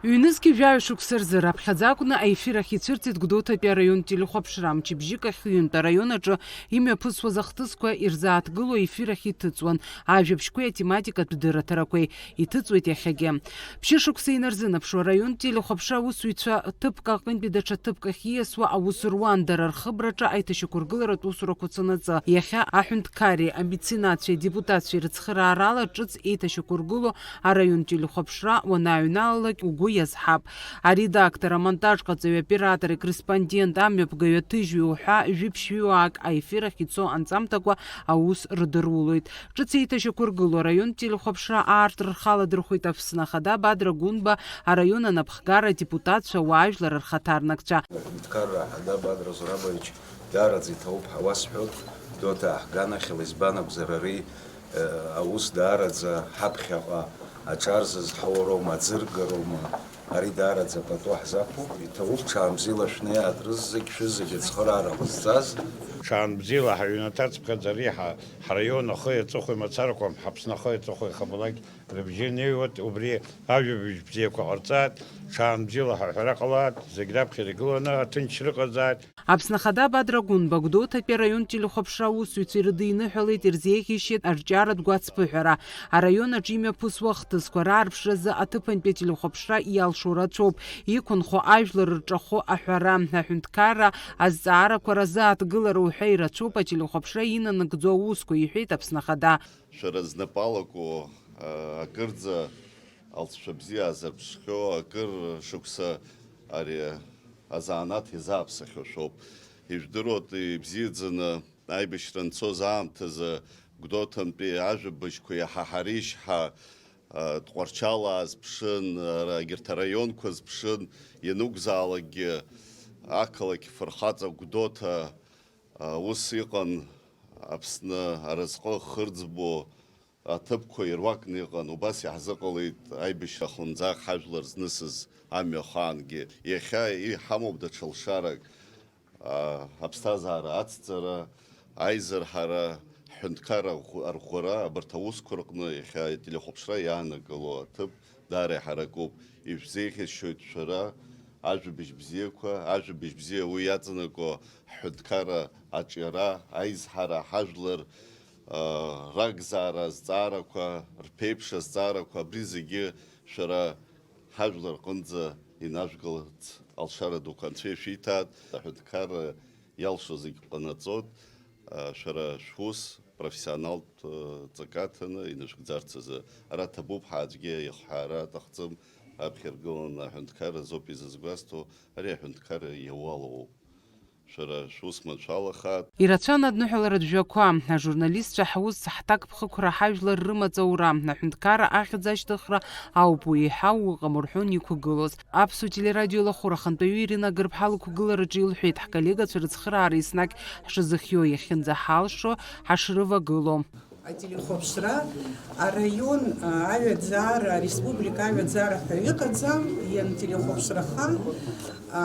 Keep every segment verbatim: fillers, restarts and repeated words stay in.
Ҩнызқьи жәаҩа шықәса рзы раԥхьаӡа акәны аефир ахь ицәырҵит Гәдоуҭатәи араион телехәаԥшра. Мчыбжьык ахь ҩынтә араион аҿы имҩаԥысуаз ахҭысқәа ирзааҭгыло аефир ахь иҭыҵуан. Ажәабжьқәеи атематикатә дырраҭарақәеи иҭыҵуеит иахьагьы. Ԥшьышықәса инарзынаԥшуа араион телехәаԥшра аусзуҩцәа ҭыԥк аҟынтәи даҽа ҭыԥк ахь ииасуа аус руан, дара рхыбраҿы аиҭашьақәыргыларатә усурақәа цонаҵы. Иахьа аҳәынҭқарреи амеценатцәеи адепутатцәеи рыцхыраарала ҿыц еиҭашьақәыргыло араион телехәаԥшра уанаҩналалак угәы иазҳап. Аредактор, амонтажҟаҵаҩ, аоператор, акорреспондент, амҩаԥгаҩ, аҭыжьҩы уҳәа жәиԥшь-ҩык аефир ахь ицо анҵамҭақәа аус рдырулоит. Ҿыц еиҭашьақәыргыло араион телехәаԥшра аарт рхаладырхәит Аԥсны Ахада Бадра Гәынба, араион анапхгара, адепутатцәа, ауаажәлар рхаҭарнакцәа. Аҳәынҭқарра Ахада Бадра Зурабович даараӡа иҭабуп ҳәа уасҳәоит, Гәдоуҭа аганахьала, избан акәзар, ари, э, аус даараӡа ҳаԥхьаҟа аҿар зызҳауа роума, аӡыргароума, ари даараӡа пату ҳзақәуп. Иҭабуп, ҽаанбзиала шәнеи, атрыс зегь, шәызегь ацхыраара ҟазҵаз. Ҽаанбзиала ҳаҩнаҭацыԥхьаӡа ари ҳа-, ҳраион ахи аҵыхәеи мацарақәам, ҳаԥсны ахи аҵыхәеи Хабалақь рыбжьы неиуеит, убри ажәабжь бзиақәа ҟарҵааит, ҽаанбзиала ҳәа аҳәара ҟалааит, зегь раԥхьа иргыланы аҭынчра ыҟазааит. Аԥсны Ахада Бадра Гәынба Гәдоуҭатәи араион телехәаԥшра аусзуҩцәа ирыдиныҳәалеит, ирзеиӷьеишьеит арҿиаратә гәацԥыҳәара. Араион аҿы имҩаԥысуа ахҭысқәа раарԥшразы аҭыԥантәи ателехәаԥшра иалшо рацәоуп, иқәынхо ажәлар рҿахәы аҳәара, аҳәынҭқарра азҵаарақәа разы аҭгылара уҳәа ирацәоуп ателехәаԥшра инанагӡо аусқәа, иҳәеит Аԥсны Ахада. Шәара знапы алаку, а, акырӡа алҵшәа бзиа аазырԥшхьоу, акыр шықәса ари азанааҭ иазааԥсахьоу шәоуп. Ижәдыруеит, ибзиаӡаны аибашьра анцоз аамҭазы Гәдоуҭантәи ажәабжьқәа иаҳа ҳаришь ҳәа, а, Тҟәарчал аазԥшын, ара, егьырҭ араионқәа азԥшын, ианакәзаалакгьы ақалақь фырхаҵа Гәдоуҭа, а, ус иҟан, Аԥсны аразҟы хырӡбо аҭыԥқәа ируакны иҟан, убас иаҳзыҟалеит аибашьра хлымӡаах ҳажәлар знысыз амҩа ахаангьы. Иахьа иҳамоуп даҽа лшарак, а, аԥсҭазаара ацҵара, аизырҳара, ҳҳәынҭқарра арӷә-, арӷәӷәара, абарҭ аусқәа рҟны иахьа ателехәаԥшра иаанагыло аҭыԥ даара иҳаракуп. Ишәзеиӷьасшьоит шәара ажәабжь бзиақәа, ажәабжь бзиа уи иаҵанакуа ҳҳәынҭқарра аҿиара, аизҳара, ҳажәлар, а, ракзаара азҵаарақәа, рԥеиԥш азҵаарақәа, абри зегьы шәара ҳажәлар рҟынӡа инажәгаларц алшара дуқәа Анцәа ишәиҭааит. Аҳәынҭқарра иалшо зегь ҟанаҵоит. А, шәара шәус профессионалтә, а, ҵакы аҭаны инышәгӡарц азы. Ара ҭабуп ҳәа аӡәгьы ихҳәаара аҭахӡам, аԥхьа иргыланы аҳәынҭқарра азоуп изызгәасҭо, ари аҳәынҭқарра иауалуоуп. Шәара шәус мацәалахааит. Ирацәан адныҳәаларатә жәақәа. Ажурналистцәа ҳус ҳҭакԥхықәра, ҳажәлар рымаҵ аура, аҳәынҭқарра ахьӡ ашьҭыхра ауп уи еиҳау ыҟам рҳәон иқәгылоз. Аԥсуа телерадио лахәыра ахантәаҩы Ирина Гырԥҳа лықәгылараҿы илҳәеит, ҳколлегацәа рыцхыраара еснагь ҳшазыхио, иахьынӡаҳалшо ҳашрывагыло. Ателехәаԥшра араион, а, аҩаӡара, ареспублика аҩаӡара ҳәа иҟаӡам, ианҭелехәаԥшраха, а,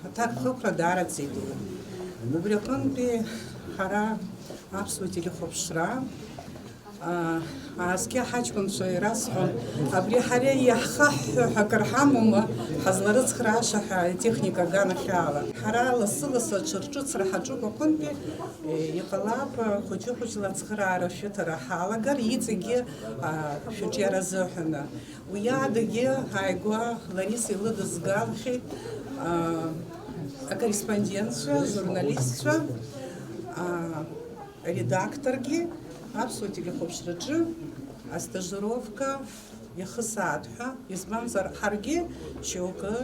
аҭакԥхықәра даараӡа идууп. Убри аҟынтәи ҳара аԥсуа телехәаԥшра, а, ааскьа ҳаҷкәынцәа ирасҳәон, абри ҳара иаҳхаҳҳәо ҳәа акыр ҳамоума, ҳазларыцхрааша ҳәа атехника аганахьала. Ҳара лассы-лассы аҽырҿыцра ҳаҿуп аҟынтәи, Иҟалап, хәыҷы-хәыҷла ацхыраара шәыҭара ҳалагар, иҵегьы, а, шәыҿиара азыҳәаны. Уи адагьы ааигәа Лариса илыдызгалахьеит, а, акорреспондентцәа, журналистцәа, а, аредакторгьы, аԥсуа телехәаԥшраҿы астажировка иахысааит ҳәа, избанзар, ҳаргьы шьоукы,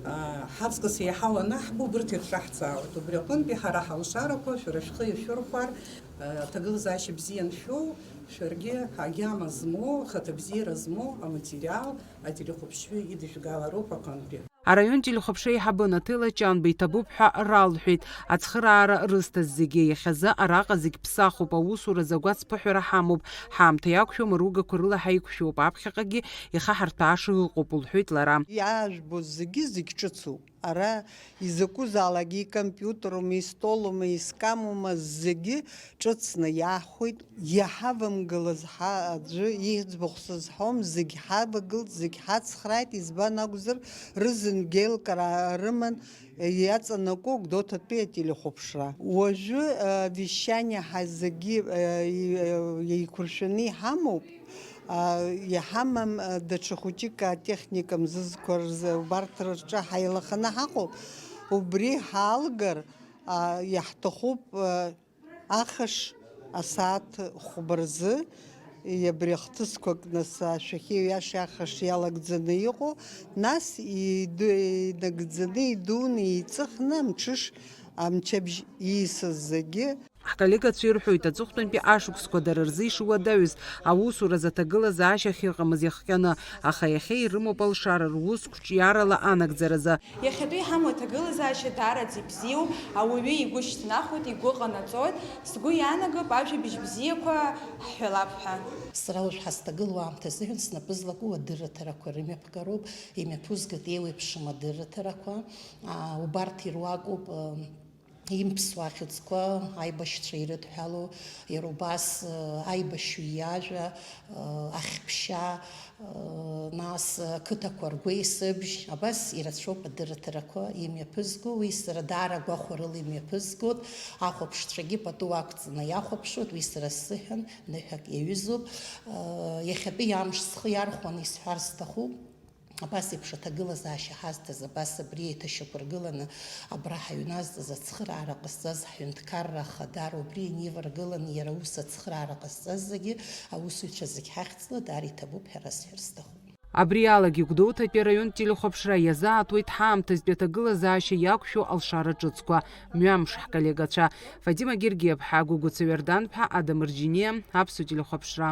аа, ҳаҵкыс еиҳау анаҳбо, убырҭ ирҿаҳҵаауеит. Убри аҟынтәи ҳара ҳалшарақәа шәара шәхы иашәырхәар, аа, аҭагылазаашьа бзиа аншәоу, шәаргьы агьама змоу, ахаҭабзиара змоу аматериал ателехәаԥшҩы идышәгалароуп аҟынтәи. Араион телехәаԥшра аиҳабы Наҭела Ҷанба иҭабуп ҳәа ралҳәеит. Ацхыраара рызҭаз зегьы иахьазы араҟа зегь ԥсахуп, аусуразы агәацԥыҳәара ҳамоуп. Ҳаамҭа иақәшәом, аругақәа рыла ҳаиқәшәоуп, аԥхьаҟагьы ихаҳарҭәааша ыҟоуп, лҳәеит лара. Иаажәбо зегьы, зегь ҿыцуп. ара изакәызаалакгьы икомпиутерума, истолума, искамума, зегьы ҿыцны иаҳхәеит. Иҳавамгылаз ҳа-, аӡәы иӡбахә сызҳәом, зегь ҳавагылт, зегь ҳацхрааит, избан акәзар, рызынгьы еилкаара рыман иаҵанакуа Гәдоуҭатәи ателехәаԥшра. Уажәы, а, вещание ҳа-, зегьы, а, и-, а, еиқәыршәаны иҳамоуп. А, иҳамам, а, даҽа хәыҷык атехника мзызқәа рзы, убарҭ рҿы ҳаилаханы ҳаҟоуп. Убри ҳалгар, а, иаҳҭахуп, а, ахш асааҭ хәба рзы, абри ахҭысқәак нас ашәахьеи ҩаша ахш иалагӡаны иҟоу, нас иду-, инагӡаны, идуны, еиҵыхны амҽыш, амчыбжь иисыз зегьы. Ҳколлегацәа ирҳәоит, аҵыхәтәантәи ашықәсқәа дара рзы ишуадаҩыз аусуразы аҭагылазаашьа ахьыҟамыз иахҟьаны, аха иахьа ирымоуп алшара рус қәҿиарала анагӡаразы. Иахьатәи иҳамоу аҭагылазаашьа даараӡа ибзиоуп, ауаҩы игәы шьҭнахуеит, игәы ҟанаҵоит, сгәы иаанагап ажәабжь бзиақәа ҳҳәалап ҳәа. Сара уажә ҳазҭагылоу аамҭа азыҳәан снапы злаку адырраҭарақәа рымҩаԥгароуп, имҩаԥызгоит еиуеиԥшым адырраҭарақәа. Аа, убарҭ ируакуп, ы, имԥсуа ахьӡқәа, аибашьцәа ирыдҳәалоу, иара убас, ы, аибашьҩы иажәа, ы, ахьԥшьа, ы, нас, ы, ақыҭақәа ргәеисыбжь, абас ирацәоуп адырраҭарақәа имҩаԥызго, уи сара даара гәахәарыла имҩаԥызгоит, ахәаԥшцәагьы пату ақәҵаны иахәаԥшуеит, уи сара сзыҳәан ныҳәак иаҩызоуп. Ы, иахьатәи амш схы иархәаны исҳәар сҭахуп. Абас еиԥш аҭагылазаашьа ҳазҭаз, абас абри еиҭашьақәыргыланы абра ҳаҩназҵаз, ацхыраара ҟазҵаз ҳҳәынҭқарра ахадара, убри иниваргыланы иара ус ацхыраара ҟазҵаз зегьы, аусзуҩцәа зегь ҳахьӡала даара иҭабуп ҳәа расҳәар сҭахуп. Абри алагьы Гәдоуҭатәи араионтә телехәаԥшра иазааҭуеит ҳаамҭазтәи аҭагылазаашьа иақәшәо алшара ҿыцқәа. Мҩамш ҳколлегацәа Фатима Гергиаԥҳа, Гәыгәыца Иорданԥҳа, Адам Рџьениа, Аԥсуа телехәаԥшра.